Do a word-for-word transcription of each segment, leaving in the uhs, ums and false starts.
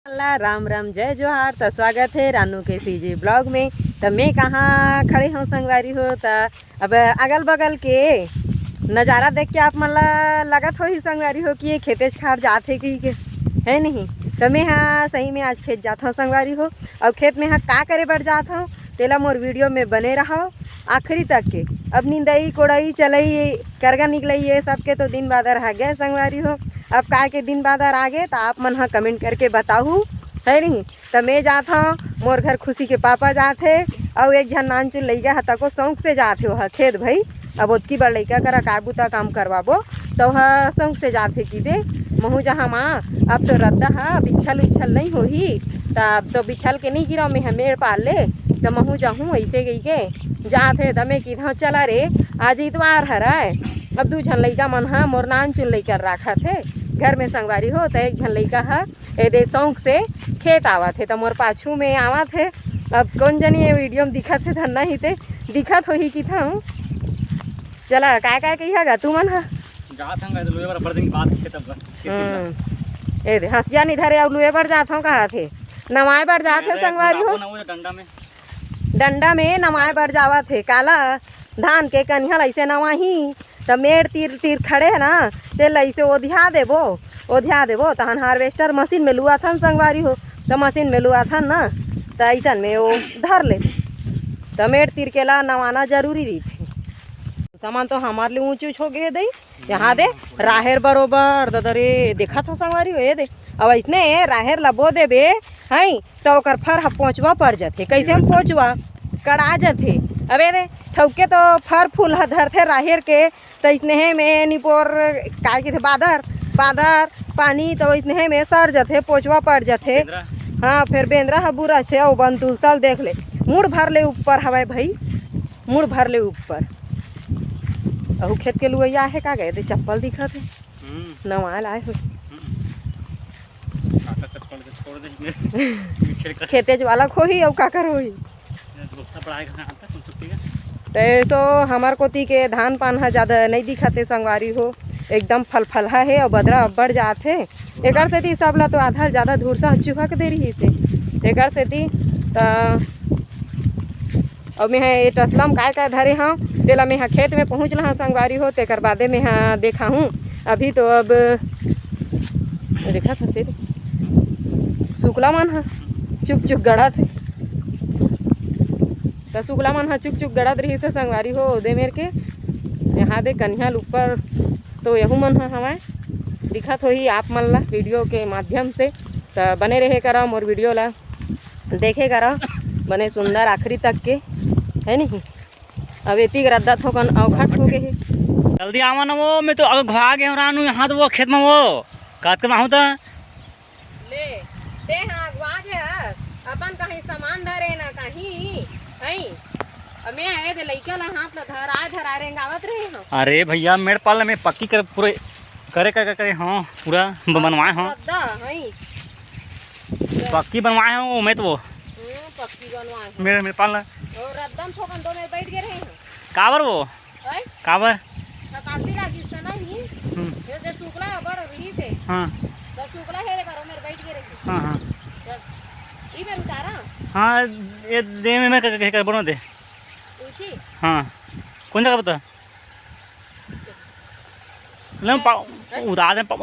ला राम राम, जय जोहार। त स्वागत हे रानू के सीजी ब्लॉग में। त मैं कहाँ खड़े हूँ संगवारी हो, त अब अगल बगल के नजारा देख के आप मन ला लगत होही संगवारी हो कि ये खेतेच खार जात हे कहिके, है नहीं? त मैं हा सही में आज खेत जात हूँ संगवारी हो। अउ खेत में हा का करे बर जात हूँ, तेला मोर वीडियो में बने रहो आखिरी तक के। अब निंदई कोड़ई चलई करगा निकलई ये सबके तो दिन बादर हा गए संगवारी हो। अब काय के दिन बादर आ गए त आप मन हा कमेंट करके बताहू, है नहीं? त मैं जात हूँ, मोर घर खुशी के पापा जात हे, अउ एक झन नानचुन लइका ह तको शौक से जात हे ओहा खेत भाई। अब ओतकी बड़ लइका करा का बुता काम करवाबो, त ओहा शौक से जात हे कि दे महू जहाँ माँ। अब तो रद्दा ह बिछल उछल नहीं होही, त अब तो बिछल के नहीं गिरव मैं ह मेड़ पार ले, त महू जाहूँ ऐसे कही के जात हे। त मैं किधौं चला रे, आज इतवार हरय। अब दू झन लइका मन ह मोर नानचुन लइका राखत हे घर में संगवारी हो, त एक झन लइका ह ए दे शौक से खेत आवत हे, त मोर पाछू में आवत हे। अब कौन जनी ये वीडियो में दिखत हे धन्ना ही ते दिखत होही कि था। चला, काय काय कही गा तू मन ह? जात हंगा तो लुए बर बड़ दिन बाद खेत अब। हम्म। ए दे हंसिया नहीं धरे अउ लुए बर जात हूँ कहा थे, नवाए बर जात हे संगवारी हो। डंडा में, डंडा में नवाए बर जावत हे काला। धान के कनिहा ल अइसे नवाही, त मेड़ तीर तीर खड़े हे ना, तेला अइसे ओधिया देबो, ओधिया देबो, तहन हार्वेस्टर मशीन में लुआथन संगवारी हो, त मशीन में लुआथन ना, त अइसन में वो धर ले, त मेड़ तीर के ला नवाना जरूरी रहिथे। सामान तो हमार ले ऊँच ऊँच हो गए दई, यहाँ दे राहेर बरोबर ददरे देखत हो संगवारी हो, ये दे। अब अइसने राहेर ला बो देबे, हैं, त ओकर फर ह पोंचवा पड़ जथे। कइसे हम पोंचवा कड़ा जथे। अबे रे, ठउके तो फर फूल ह धरथे राहेर के, त इसने में निपोर काय कथे बादर, बादर पानी तो इसने में सर जथे, पोंचवा पड़ जथे। बेंदरा। हाँ, फिर बेंदरा ह बुरा से ओ बंतुलसल देख ले, मुड़ भर ले ऊपर हवय भाई, मुड़ भर ले ऊपर। अहू खेत के लुवैया हे का गए दे चप्पल दिखत हे। हम्म। नवाल आए हो। हम्म। काका चप्पल के छोड़ दे, मेरे पीछे का खेतेज वाला खोही अउ काकर होही। ये दोस्ता पढ़ाई करना आता है, तुम छुट्टी का? ते सो हमर कोती के धान पान ह ज्यादा नहीं दिखत हे संगवारी हो, एकदम फलफलहा हे अउ बदरा अब्बड़ जात हे। एकर सेती सब ला तो आधा ले ज्यादा धुरसा चुहक दे रहिस हे। एकर सेती त अउ मेंह ए टसला म काय काय धरे हंव, तेला मेंह खेत में पहुँच लहा संगवारी हो, तेकर बादे मेंह देखाहूँ। अभी तो अब देखत हस तेरी सुकला मन ह चुक चुक गड़त हे, त सुकला मन ह चुक चुक गड़त रहिस हे संगवारी हो, ओदे मेर के। यहाँ दे कनिहा ल ऊपर तो यहू मन ह हवय, दिखत होही आप मन ला वीडियो के माध्यम से। त बने रहे करा मोर वीडियो ला। देखे करा बने सुंदर आखिरी तक के, है नहीं? अब एती के रद्दा थोकन अवखट हो गए हे। जल्दी आवा ना वो, मैं तो अगुआ गए हूँ रानू, यहाँ तो वो खेत में वो काट के माहू था। ले, ते हाँ अगुआ गए हस, अपन कहीं सामान धरे ना कहीं, हैं? अब मैं आए दे लइका ला हाथ ला धराए धराए रेंगावत रहे हूँ। अरे भैया, मेरे पाल में पक्की कर पूरे करे करे करे हाँ पूरा ब-, बनवाए हाँ। रद्दा, हैं? पक्की बनवाए हो मैं तो वो। हम्म, पक्की बनवाए हो। मेरे, मेरे पाल ना। और रद्दम ठोकन दो मेरे बैठ गए रहे हैं। काबर वो? हैं? काबर? थकासी लागी से नहीं। हम्म। ये जे सुकला है बड़ रही से। हाँ। तो सुकला है रे करो मेरे बैठ गए रहे। हाँ, हाँ। बस। ई मेरे उतारा? हाँ, ये दे में मैं क-, क-, क-, बोलो दे। उठी? हाँ। कौन जगह बता? ले, पा-, हैं? उतार दे, पा-,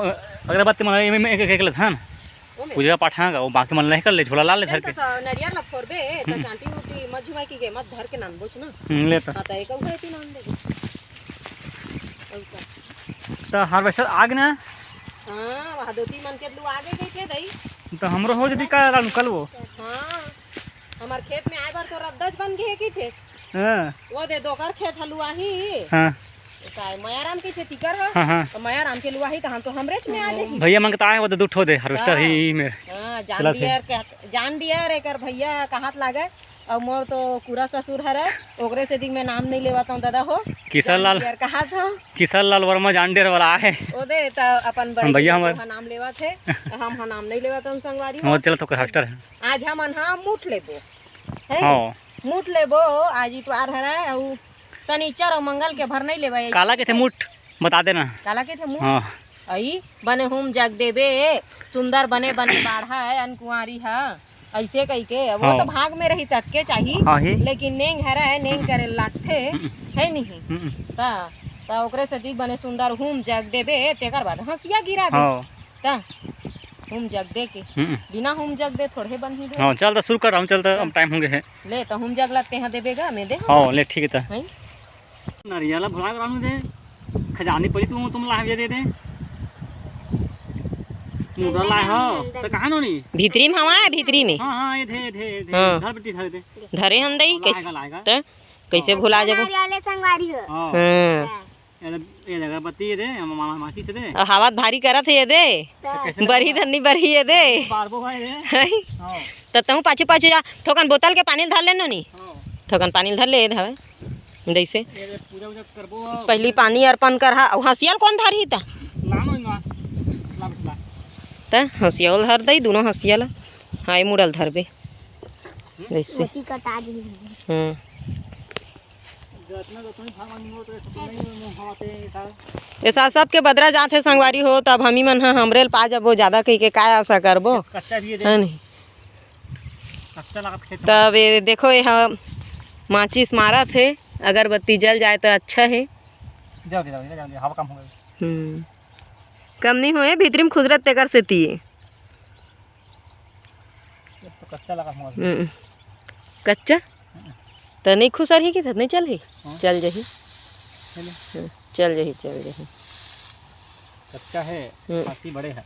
अगरबत्ती मन, एमे, एमे, एक, एक, एक लेथन। ओमे? पूजा पाठ हाँ, वो बाकी मन ले कर ले, झोला ला ले धर के। त नरियर ला फोरबे, त हम्म। चांटी उटी मत झुमाई की गे, मत धर के नान बोच ना। हम्म, ले त। हाँ, त एक उठा इतनी नान दे। और का? त हार्वेस्टर आगे ना? हाँ, वहाँ दो तीन मन के लू आगे गई थे दई। त हमरो हो जदी का रानू कल वो? हाँ। हमार खेत में आए बार तो रद्दज बन गए की थे। हाँ। वो दे दोकर खेत हलुआही। हाँ। काय मयाराम के थे तिकर हो। हाँ, हाँ। तो मयाराम के लुआही तहां तो हमरेच में आ जाही। भैया मंगता है वो तो दुठो दे हार्वेस्टर हाँ। ही मेरे। हाँ, जान चलत है। डियर के, जान डियर एकर भैया कहात लागे। और मोर तो पूरा ससुर हरे, ओकरे से दिक मैं नाम नहीं लेवत हूँ दादा हो। किशन लाल। डियर कहात हूँ। किशन लाल वर्मा जान डियर वाला है। ओ दे त अपन बड़े हम भैया के हमारे। हम नाम लेवत है। हम, हम नाम नहीं लेवत हूँ संगवारी हम हो। चलत ओकर हास्टर है। आज हमन हा मुठ लेबो, हैं? हाँ। मुठ लेबो, आज इतवार हरय, अउ शनिचर अउ मंगल के भर नहीं लेबे। काला कथे मुठ? बता देना। काला कथे मुठ? हाँ। अई बने हुम जग देबे, सुंदर बने बने बाढ़य अनकुंवारी ह, अइसे कहिके। अब वो तो हाँ। भाग में रही ततके चाही, हाँ ही। लेकिन नेंग हरय, नेंग करे लागथे, हम्म। है नहीं? हम्म। त, त ओकरे सेती बने सुंदर हुम जग देबे, तेकर बाद हंसिया गिराबे। हाँ। त हुम जग दे के, हम्म। बिना हुम जग दे थोड़े बनही भाई। हाँ, चल त शुरू कर, हम चल त, अब टाइम हो गए है। ले, त हुम जग ला तेहा देबे गा, मैं दे। हाँ, ले, ठीक है त। हैं? नरिया ला भुला के रहूं दे। खजानी पड़ी तू, तुम ला ये दे दे। मुद्रा लाए हो, त कहाँ नोनी? भीतरी में हवा है, भीतरी में। हाँ, हाँ, ये दे, दे, दे। हाँ। धर बेटी, धर दे। धरे हन दई, लाएगा, कैसे? लाएगा। त कैसे हाँ। भुला जबो? नरिया ले संगवारी हो। हाँ। हाँ। ये दे, ये दे, अगरबत्ती ये दे, हम, हम, हम, माचिस ये दे। अउ हवा त भारी करत हे ये दे। त कैसे बरही धन्नी बरही ये दे। बारबो भाई रे। हैं? हाँ। त तहूँ पाछू पाछू जा, थोकन बोतल के पानी ल धर ले नोनी। हाँ। थोकन पानी ल धर ले, ये दे हवे। जैसे ये दे, पूजा वूजा करबो। पहली पानी अर्पण कर हा, अउ हंसिया ल कौन धरही त? ला नोनी, ला। ला, ला। त हंसिया ल धर दई, दोनों हंसिया ल। हाँ, ये मुड़ा ल धरबे। जैसे। ओती कटा दी। हम्म। ए साल सबके बदरा जात हे संगवारी हो, तब हमी मन ह हमरे ल पा जबो, ज्यादा कहिके काय आशा करबो? कच्चा भी है, है नहीं? कच्चा लागत खेत में। तब ये देखो, ये ह माचिस मारत हे, अगरबत्ती जल जाए त अच्छा हे। जाओ, जाओ, जाओ, जाओ, हवा कम हो गई। हम्म, कम नहीं होए, भीतरी में खुसरत तेकर सेती। ये तो कच्चा लगा हुआ है। हम्म। कच्चा? हम्म। त नहीं खुसरही कि त नहीं चलही? हाँ। चल जही। चले। हम्म, चल जही, चल जही। कच्चा है, हम्म। फांसी बड़े है।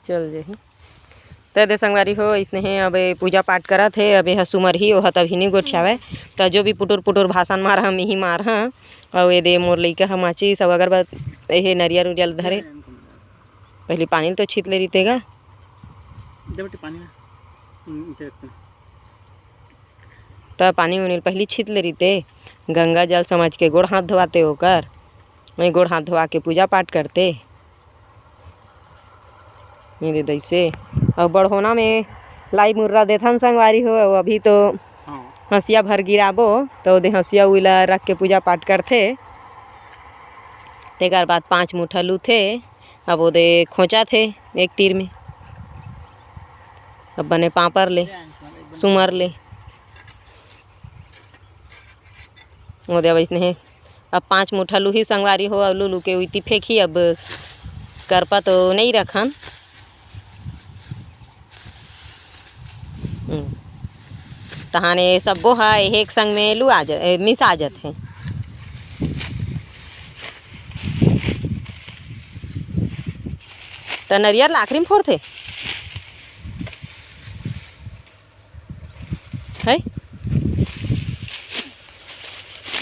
चल जही। त दे संगवारी हो, अइसने हे, अब ए पूजा पाठ करत हे, अब ए ह सुमरही, ओह तभी नहीं गोठियावय। त जो भी पुटुर पुटुर भाषण मार हम, इही मार हम। अउ ए दे मोर लइका ह माचिस, अउ अगरबत-, एहे नरियर उरियर धरे। पहली पानी ल तो छीत ले रहिते गा। दे बेटी पानी ला। हम्म, इसे रखते हैं। त पानी उनी ल पहली छीत ले रहिते। गंगा जल समझ के गोड़ हाथ धोवाते ओकर। वही गोड़ हाथ धोवा के पूजा पाठ करते। ये दे दैसे। अउ बड़होना में लाई मुर्रा देथन संगवारी हो। अउ अभी तो हाँ। हंसिया भर गिराबो, त ओदे हंसिया उला रख के पूजा पाठ करथे। तेकर बाद पांच मुठा लूथे। अब ओदे खोंचा थे एक तीर में, अब बने पापड़ ले, सुमर ले। ओदे अब इसने हे, अब पांच मुठा लूही संगवारी हो, अब लू लू के उइती फेंकही। अब करपा तो नहीं रखन। हम्म। तहाने सब्बो ह एक संग में लुआ ज-, ए, मिसा जथे। त नरियर ला आखिरी में फोड़थे। है?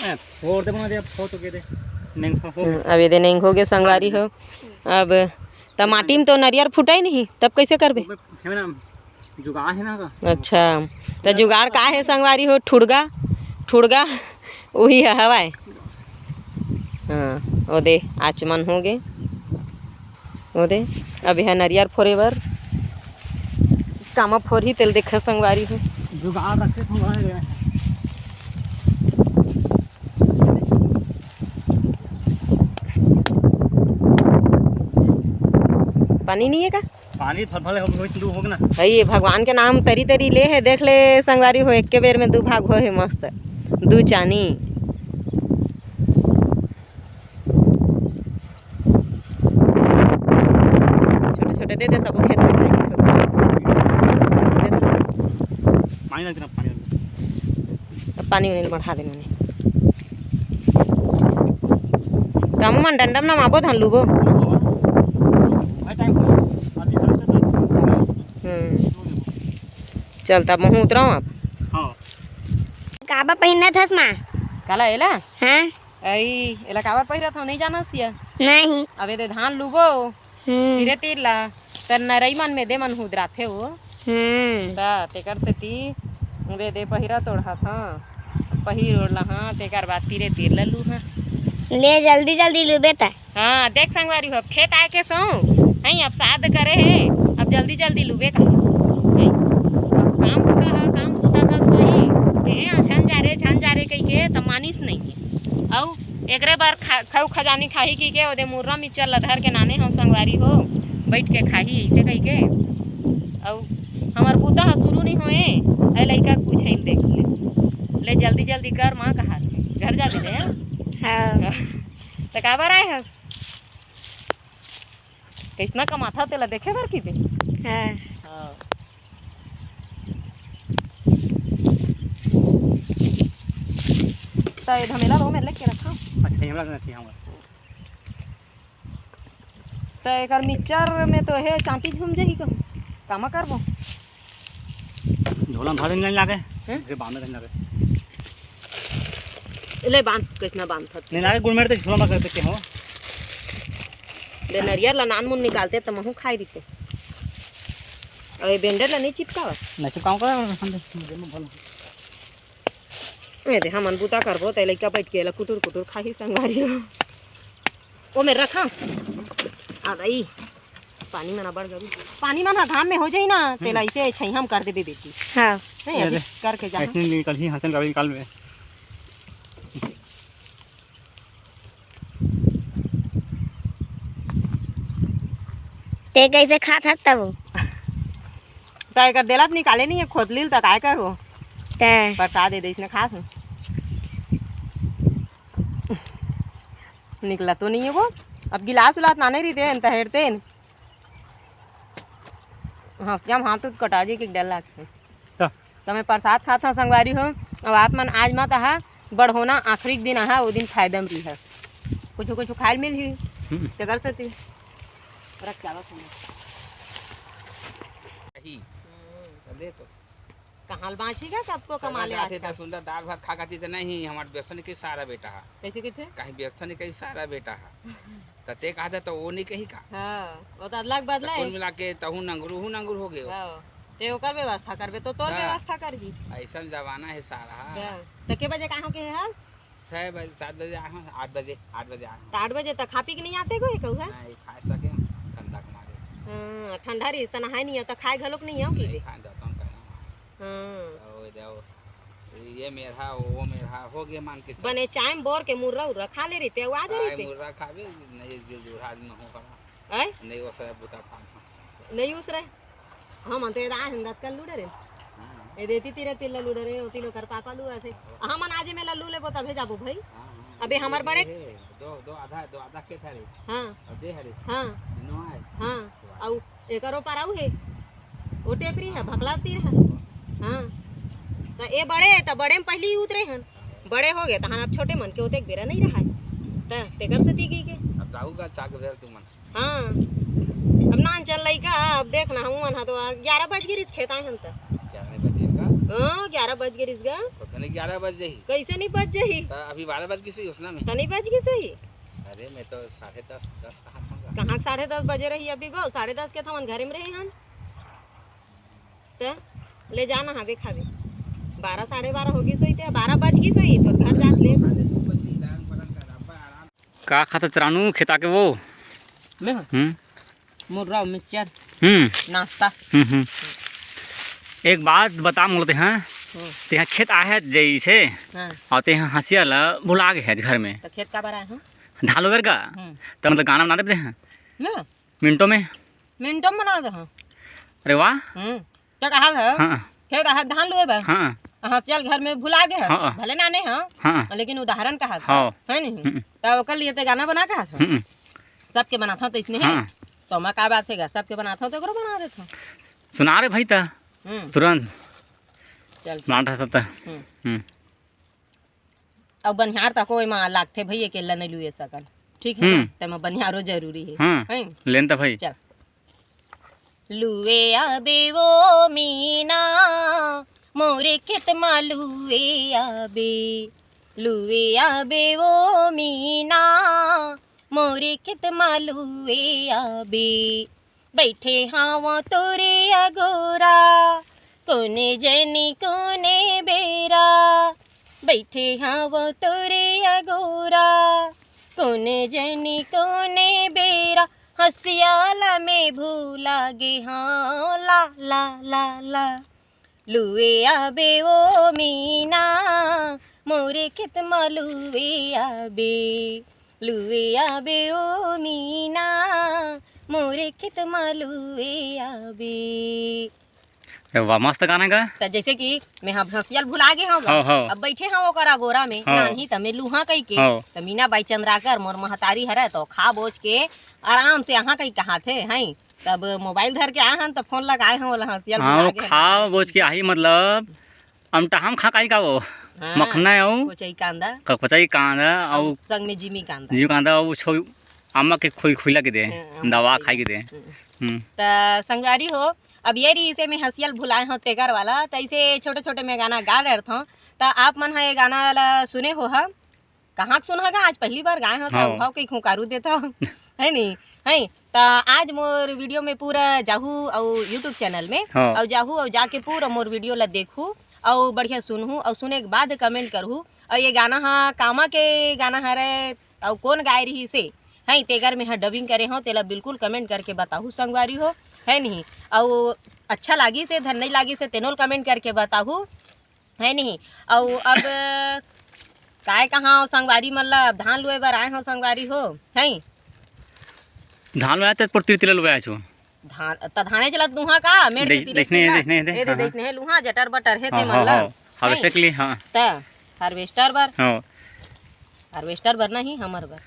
ए, फोड़ दे, बना दे, अब हो तो के दे। नेंग हो, हो। हम्म, अब ये दे नेंग हो गए संगवारी हो। अब त माटी में तो नरियर फुटाई नहीं, तब कैसे करबे? है ना, जुगाड़ है ना का? अच्छा, त जुगाड़ का है संगवारी हो? ठुड़गा, ठुड़गा, वही है हवाए। हाँ, ओदे आचमन हो गे। ओदे, अब यह नरियर फोरे बर कामा फोरही, तेल देखा संगवारी हो। जुगाड़ रखे थे वहाँ गए। पानी नहीं है का? पानी थल भले हो, हो, शुरू हो ना। है, ये भगवान के नाम तरी तरी ले है, देख ले संगवारी हो, एक के बेर में दू भाग हो है, मस्त दू चानी। छोटे छोटे दे दे, सबो खेत में खाई। पानी लग रहा, पानी लग रहा। अब पानी उनी बढ़ा दे मैंने। त हमू मन डंडम नमाबो धन लूबो। भाई टाइम हो गया। अभी घर से तो हम्म। चल, तब महू उतराव अब। हाँ। काबर पहिरना थस माँ? काला एला? हाँ। अई, एला काबर पहिरत हव, नहीं जानस या? नहीं। अबे दे धान लूबो। हम्म। तीरे तीर ला, त नरई मन में दे मन हुदराथे वो। हम्म। त तेकर सेती दे, दे पहिरा तोड़हा था, पहिर ओढ़ ला, हाँ, तेकर बाद तीरे तीर ला लू, हाँ। ले जल्दी जल्दी लूबे त। हाँ, देख संगवारी हो, अब खेत आए के सो, हैं, अब साद करे हे, अब जल्दी जल्दी लूबे का, हैं? अब काम बुता हा, काम बुता हा सोई, हे, झन जा रे, झन जा रे कहिके, त मानिस नहीं है। अउ एकरे बर खा-, खऊ खजानी खाही की के ओदे मुर्रा मिक्सचर ला धर के नाने हव संगवारी हो, बैठ के खाही अइसे कहि के। अउ हमर बूता ह शुरू नइ होए, ए लइका के पूछे ल देख ले। ले जल्दी जल्दी कर माँ कहा घर जाबे ने। हाँ। त काबर आए हस? कइसना कमाथव तेला देखे बर की दे। हाँ। हाँ। त ए धमेला लो में लेके रखा। अच्छा, ये वाला नहीं, हाँ। त एकर मिक्सचर में तो हे चांटी झूम जाही कहूँ। कामा करबो? झोला में भरे नहीं लागे। हैं? फिर बांधे नहीं लागे। ले बांध, कइसना बांधत। नहीं लागे, गुड़ मेर ते झोला में कर देते हो। ले नरियर ला नान मुन निकालते त महू खाई देते। अउ ए बेंडर ला नहीं चिपकावा। नहीं चिपकाऊं का, हम दे, दे में भर। ए दे, हमन बूता करबो, त लइका बैठ के एला कुटुर कुटुर खाही संगवारी हो। ओ में रखा। आ भाई, पानी मन अब्बड़ जरूर। पानी मन ह घाम में हो जाई ना, तेला हम्म। अइसे छइहा म कर देबे बेटी। हाँ। नहीं, ये अभी दे। करके जा। ऐसे निकल ही हसन कभी निकाल में। ते कइसे खात हस तब? त एकर देला त निकाले नहीं है, खोदली ल त काय करबो? ते। प्रसाद दे दे, इसने खात हूँ। निकला तो नहीं है वो। अब गिलास उलास नाने रहिते हैं, त हेरते हैं। हाँ, क्या हाथ तो कटा जी के डर लगते। तो। त मैं प्रसाद खात हूँ संगवारी हो। अब आप मन आज मत आहा, बढ़ोना आखिरी दिन आहा, वो दिन फायदा में रही है। कुछ कुछ खाए मिल ही। हम्म। तेकर से ती। रख क्या रख। ही। हम्म। ले तो। कहाँ बाँची का, कब को कमा ले आजकल। सुंदर दाल भात खा खाती तो नहीं, हमारे बेसन के सारा बेटा है। कैसे किथे? कहीं बेसन के सारा बेटा है। त ते कहा था तो वो नहीं कही का? हाँ, वो तो अलग बदला है। कुल मिला के तहू नंगरू, हूँ नंगरू हो गए। हाँ, ते ओकर व्यवस्था करबे तो तोर हाँ। व्यवस्था करही। ऐसा जमाना है सारा। हाँ, तो के बजे कहाँ के है? छः बजे, सात बजे आए हैं, आठ बजे, आठ बजे आए हैं। तो आठ बजे तक खा पी के नहीं आते कोई कहू है? नहीं, खा सके, ठंडा के मारे। हाँ, ठंडा रही, त नहाए नहीं है, तो खाए घलोक नहीं हो की नहीं, दे? खाए जाता हूँ, कहीं। हाँ। ओ जाओ, ये मेढ़ा, वो मेढ़ा, हो गया मान के चल। बने चाय में बोर के मुर्रा उर्रा खा ले रहिते, वो आ जा चाय रहिते। मुर्रा खाबे, नहीं, जो, जो राज में हो खड़ा। आय? नहीं, वो सब बुता खा। नहीं उसरे। हमन तो एदा हन दतकल लुड़े रे। हाँ। ए देती तीरे तिल्ला लुड़े रे, ओती लोकर पापा लुआ थे। हमन आज मेला लू लेबो तभे जाबो भाई। हाँ, हाँ। अबे हमर बड़े हे, दो, दो आधा, दो आधा खेत हरे। हाँ। और दे हरे। हाँ। दिनो आए। हाँ। तो आए। अउ एकरो पार आऊ हे। ओ टेपरी है, भकला तीर है। हाँ। त ए बड़े, त बड़े में पहली ही उतरे हन। बड़े हो गए, तहन अब छोटे मन के ओतेक बेरा नहीं रहा है। त तेकर से दी गई के। अब जाऊ का चाक बेर तुमन। हाँ, अब नान चल लइका, अब देख ना, हमू मन ह तो ग्यारह बज गे रिस खेत आए हन त। ग्यारह बजे का? हाँ, ग्यारह बज गे रिस गा। तो तने ग्यारह बज जाही। कैसे नहीं बज जाही? त अभी बारह बज गे सही उसना में। त नहीं बज गे सही? अरे, मैं तो साढ़े दस, दस कहा था। कहाँ के साढ़े दस बजे रही अभी गो? साढ़े दस के त हमन घरे में रहे हन। त ले जाना हवे खावे। बारह, साढ़े बारह हो गे सोई ते, बारह बज गे सोई, तोर घर जात ले। का खाता चरानू खेता के वो? मैं? हम्म। मुर्रा, मिक्सचर, हम्म। नाश्ता। हम्म, हम्म। एक बात बता मोला तेहा, हम्म। तेहा खेत आहे जइसे, हाँ। और तेहा हंसिया ला भुला गे है घर में। तो खेत का बार आए हैं? धान वगैरह का? हम्म। तो मतलब गाना बना देते हैं। ना। मिनटों में। मिनटों में बना दे, हाँ। अरे वाह। हम्म। क्या कहा था? हाँ। खेत आहे धान लुए बर। हाँ। हाँ, चल घर में भुला गे है। हाँ। भले नाने हाँ। हाँ। लेकिन उदाहरण कहा था। हाँ। है नहीं? हम्म। तब ओकर लिए ते गाना बना कहा था। हम्म। सबके बनात हव त इसने हे। हाँ। तो मैं का बात हे गा, सबके बनात हव त एकरो बना देत हव। सुना रे भाई त हम्म। तुरंत। चल। बनात हव त। हम्म। हम्म। अउ बनिहार तको एमा लागथे भई, अकेल्ला नइ लुए सकन। ठीक हे हम्म। ना? तेमा बनिहारो जरूरी हे। हाँ। हैं? लेन त भाई। चल। लुए आबे वो मीना, मोरे खेत मा लुए आबे, लुए आबे वो मीना, मोरे खेत मा लुए आबे। बइठे हावं तोरे अगोरा, कोने जनी कोने बेरा। बइठे हावं तोरे अगोरा, कोने जनी कोने बेरा। हंसिया ला में भूला गे हंव, ला, ला, ला, ला। लुए आबे ओ मीना, मोरे खेत म लुए आबे, लुए आबे ओ मीना, मोरे खेत म लुए आबे। अरे वाह, मस्त गाना गा। त जैसे कि मैं अब हंसियल भुला गे हंव गा, हव, हव। अब बैठे हंव ओकर अगोरा में, हव। नान्ही त मैं लुहा कहि के, हव। त मीना बाई चंद्राकर मोर महतारी हरय, त खा बोच के आराम से अहा कहि कहाथे, हैं। तब मोबाइल धर के आए हन, त फोन लगाए हंव, ओला हंसियल हाँ, भुला वो गे हन। खा बोच के आही, मतलब, अमटा हम खा काई का वो? हाँ, मखना अउ कोचई कांदा। क-, कोचई कांदा अउ अउ संग में जिमी कांदा। जिमी कांदा अउ छो-, आमा के खोई-, खोइला के दे, हाँ, आमा दवा के खाई के दे। हम्म। हम्म। त संगवारी हो, अब ये रहिसे मैं हंसियल भुलाए हंव तेकर वाला, त ऐसे छोटे-छोटे मैं गाना गा डरथंव। त आप मन ह ये गाना ला सुने हो हा? कहाँ के सुनहा गा, आज पहली बार गाए हंव, त हाँ। उहाव के खुंकारू देथव, है नी? हैं, त आज मोर वीडियो में पूरा जाहू अउ YouTube चैनल में, हाँ। अउ जाहू अउ जाके पूरा मोर वीडियो ला देखहू, अउ बढ़िया सुनहू, अउ सुने के बाद कमेंट करहू, अउ ये गाना हा कामा के गाना हरे, अउ कोन गाए रहिसे, हैं, तेकर में हा डबिंग करे हंव, तेला बिल्कुल कमेंट करके बताहू संगवारी हो, है नहीं? अउ अच्छा लागिसे, धन नहीं लागिसे, तेनोल कमेंट करके बताहू। है नहीं? अउ अब काय कहां संगवारी मन ला, अब धान लुए बर आए हंव संगवारी हो, हैं? धान लुए त पुरती तिला लुए आए छो। धान, त धाने चलत लुहा का, मेड़ के देख-, तिले देखने, तिला। देखने, देख, ए दे, हाँ, हाँ। देखने हे लुहा, जटर बटर हे हाँ, ते मन हाँ, ला। हाँ। हार्वेस्टर हैं? के लिए, हाँ। त हार्वेस्टर बर। हाँ। हार्वेस्टर बर नहीं, हमर बर।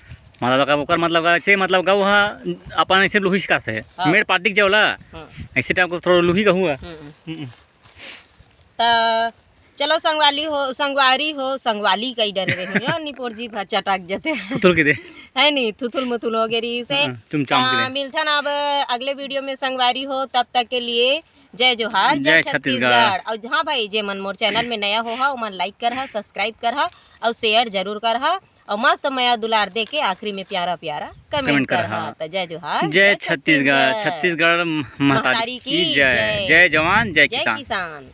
मतलब का ओकर मतलब का, ऐसे मतलब का वो हा अपन ऐसे लुहिस का से। हाँ। मेड़ पाटिक जावला। हाँ। ऐसे टाइप को थोड़ा लुही का हुआ। हम्म, हम्म। हम्म। त चलो संगवाली हो, संगवारी हो, संगवाली कही डरे रही हो, निपोर जी भर चटक जते। थुथुल के दे। है नी, थुथुल मुथुल हो गे रहिसे। हाँ, चुमचाम के त दे। मिलथन अब अगले वीडियो में संगवारी हो, तब तक के लिए जय जोहार, जय जय छत्तीसगढ़। छत्तीसगढ़। अउ हाँ भाई, जे मन मोर चैनल में नया हो हा, ओमन लाइक करहा, सब्सक्राइब करहा, अउ शेयर जरूर करहा, अउ मस्त मया दुलार दे के आखिरी में प्यारा प्यारा कमेंट कमेंट करहा। करहा। त जय जोहार, जय जय छत्तीसगढ़, छत्तीसगढ़। छत्तीसगढ़ महतारी महतारी की की जय। जय। जय जवान, जय जय किसान। किसान।